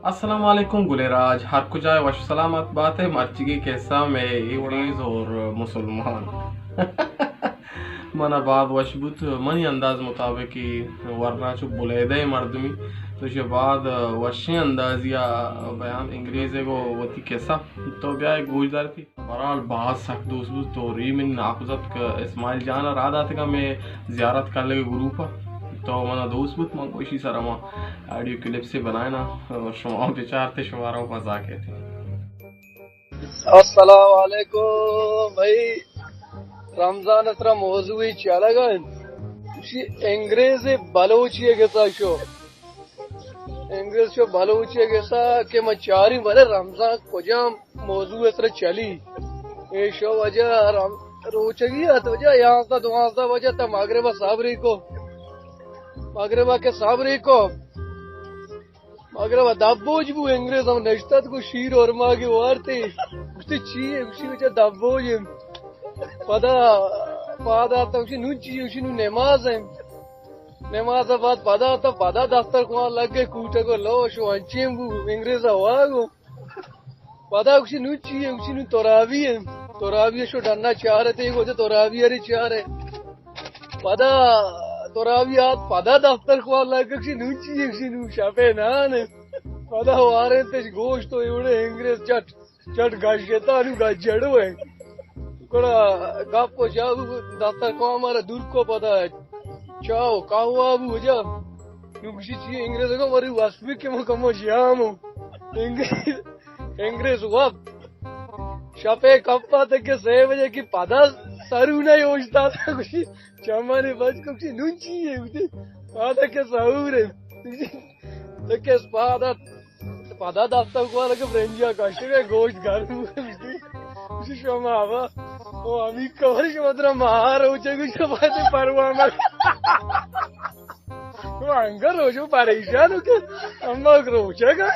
السلام علیکم گلیں راج، ہر کجا وش سلامت باتے۔ مرچیگی قصہ میں انگریز اور مسلمان۔ منا باز وش بوت، منی انداز مطابق ورنا چو بلیدہ مردمی، تو چہ بعد وشیں اندازیا بیان انگریزے گو وتی قصہ تو بیا گوش دارتی۔ بہرحال باز سک دوست بوت، تو ری من ناکوزت کہ اسماعیل جان را داتگا میں زیارت کلگ گروپ، تو منا دوست بوت، من گوشی سر ما آڈیو کلپ سے بنائنا اور شما بچارتے، شمارا مزاق ہے۔ السلام علیکم بھائی، رمضان اترا موضوعی چلگا انت، اسی انگریز بلوچی گسا شو، انگریز شو بلوچی گسا کہ من چاری بلے رمضان کجام موضوع اترا چلی۔ اے شو وجہ رم-، روچگی ات وجہ یازدہ دوازدہ وجہ تا مغرب صبری کو، مغرب کے صبری کو۔ مگرب ءَ دپ بوج بو، انگریز ہم نشتت گو شیر ءُ ارماگے وارتے۔ گوشتی چی ئے؟ گوشتی بچا دپ بوج ایں۔ پدا پاد آتا گوشتی نون چی ئے؟ گوشتی نون نماز ایں۔ نماز ءَ بعد پدا آتا، پدا دستر کوان لگے کوٹگ ءُ لوش ءُ انچیں بو، انگریز ءَ واگو۔ پدا گوشتی نون چی ئے؟ گوشتی نون تراوی ایں۔ تراوی شو ڈنا چارتے، گوشتی تراوی اری چارے۔ پدا تراوی آت، پدا دفتر خوار لگا، گشی نون چی ئے؟ گشی نون شپے نان ایں۔ پدا وارینتش گوشت ءُ ایوڑے انگریز چٹ، چٹ گشتا نون گجڑو ایں۔ گڑا گپ ءُ شاہ دفتر خوار مارا دور کو، پدا چاہ ءُ قہوہ بو جا۔ نون گشی چی ئے؟ انگریز کو وری وسبی کہ من کمو شیام اوں۔ انگریز انگریز وت شپے کپا تکے سے بجے کہ پدا سرو نہ اوشتاتا، گوشی چمانی بچ کو، گوشی نون چی ئے؟ گوشی پادا کہ سہور ایں۔ گوشی تکے پادا، پدا دستا کوان کہ برنجا کشتے گوشت گرم۔ گوشی، گوشی شما آوا او ہمی کور شما ترا مہار ہو چے، گوشی پاتے پروا مر۔ تو انگر روچو پریشان ہو کہ اما روچا کا۔